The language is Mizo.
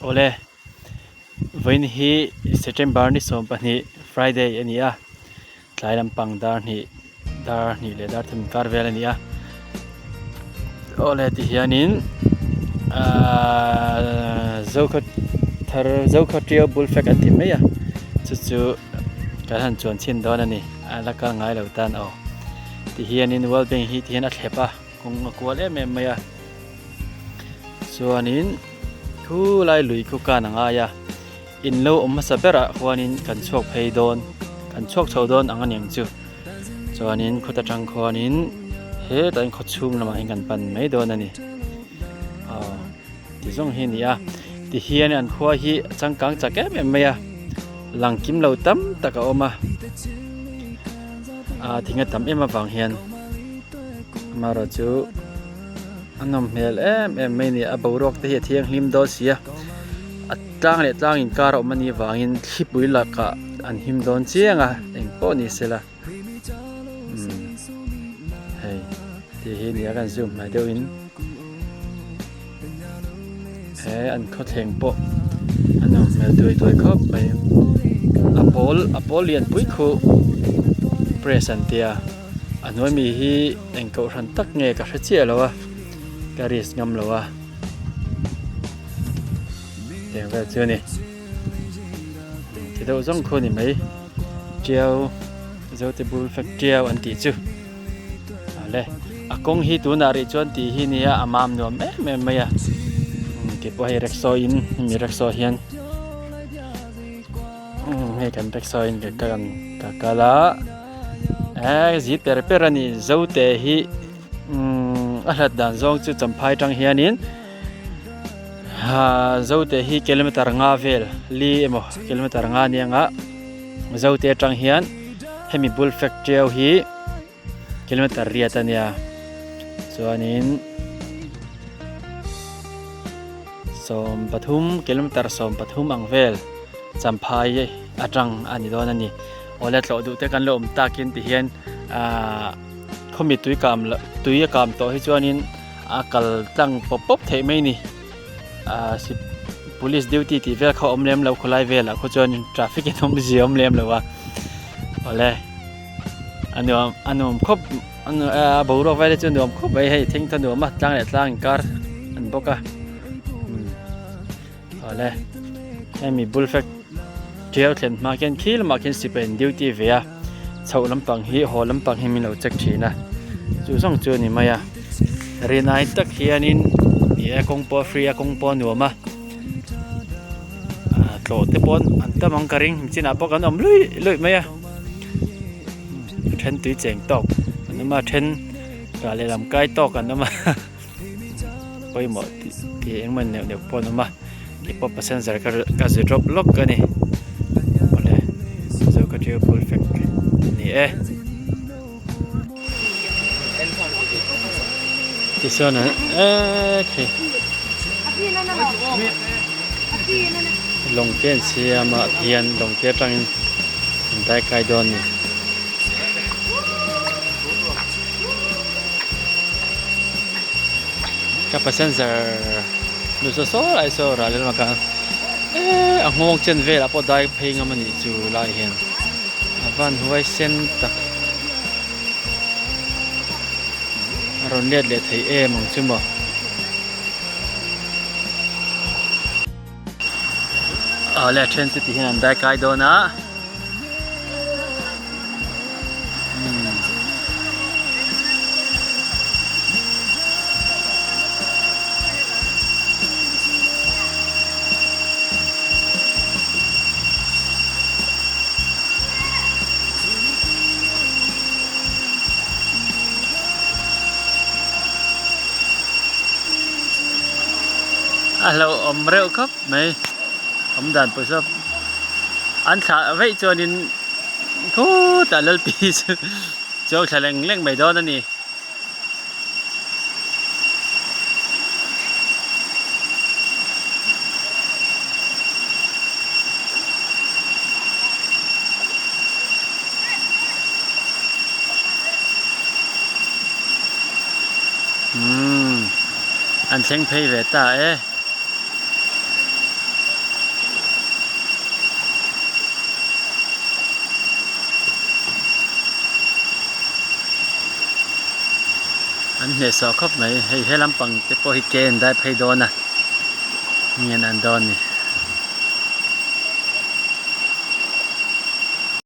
Awle, vawiin hi September ni 12 Friday a ni a, tlai lampang dar hnih dar hnih leh dar thum inkar vel a ni a. Awle ti hianin ahh Zokhaw thar Zokhaw Ṭiau bul fek an ti mai a, chu chu kan han chuan chhin dawn a ni, a la kal ngai lo tan aw. Ti hianin World Bank hi ti hian a thlep a. Kawng a kual em em mai a chuanin khu lai lui khu kan a ngai a in lo awm hmasa berah khuanin kan chhuak phei dawn kan chhuak chho dawn ang a niang chu chuanin khuta tang khuanin hetah hian khawchhung lamah hian kan pan mai dawn a ni aw ti zawng hi a ni a tihian an khua hi a changkang chak em em mai a lang kim lo tam tak a awm a ah thing a tam em avang hian. Amaherawh chu a nawm hmel em em mai a ni a boruak te hi a thianghlim dawn si a a tlang leh tlang inkar a awm anih avangin thlipui lakah an him dawn chiang a engpawh ni sela umm hei tih hi nia kan zoom hmai deuhin. He an khawthleng pawh a nawm hmel duai duai khawp mai a pawl a pawl lian pui khuh press an tia a hnuai mi hi eng kohhran tak nge ka hre chiah lo a ka risk ngam lo a tiang vel chu a ni ti deuh zawng khu a ni mai tiau zote bul fek tiau an tih chu. Awle a kawng hi tunah rih chuan tih hi nia a mam nuam em em mai a kei pawh hei rickshaw in hemi rickshaw hian hei kan rickshaw in ka kal ka kal a eh zi per per a ni zote hi a hlat dan zawng chu champhai atang hianin zote hi kilometer nga vel li emaw kilometer nga nia nga zote atang hian hemi bul fek teu hi kilometer riat a nia chuanin 13 kilometer 13 ang vel champhai atang a ni dawn a ni awle tlawh duh te kan lo awm takin ti hian ahh khawmi tui kam loh tui a kam tawh hi chuanin a kal tlang pawp pawp theih mai a ni. Ahh si police duty tih vel kha a awm lem lo khawlai velah khaw chuan traffic in awm zia awm lem lo a awle a nuam a nuam khawp a boruak vel hi chu a nuam khawp mai hei thing te a nuam a tlang leh tlang inkar an bawk a umm awle hemi bul fek tiau thlen hma khian khi lamah khian sipai an duty ve a. Chhoh lampang hi haw lampang hi min lo check thin a chu zawng chu a ni mai a rinai tak hianin ni e kawng pawh a free a kawng pawh a nuam a ah tlawh te pawn an tam ang ka ring chinah pawh kan awm luih luih mai a a then tui cheng tawk an awm a a then rah lehlam kai tawk an awm a. pawimawh tih tih engemaw neuh neuh pawh an awm a keipawh passenger ka ka zir rawp lawk a ni awle zo ka ṭiau bul fek a ni e tichuan eee khi lawng te an siam a tihian lawng te atangin an dai kai dawn a ni. Ka passenger nu saw saw lai saw ral leh lamah khan eee a nghawng chen velah pawh dai phei ngam a nih chu lai hian a van huai sen tak a rawn let leh thei em ang chu maw. Awle a then chu ti hian an dai kai dawn a. A hlauhawm reuh khawp mai awm dan pawh saw an thlah veih chuanin khutah lalpi chu chuang thla leng leng mai dawn a ni. Umm an thleng phei ve ta e. An hnehsawh khawp mai hei he lampang te pawh hi ke an dai phei dawn a ngen an dawn a ni.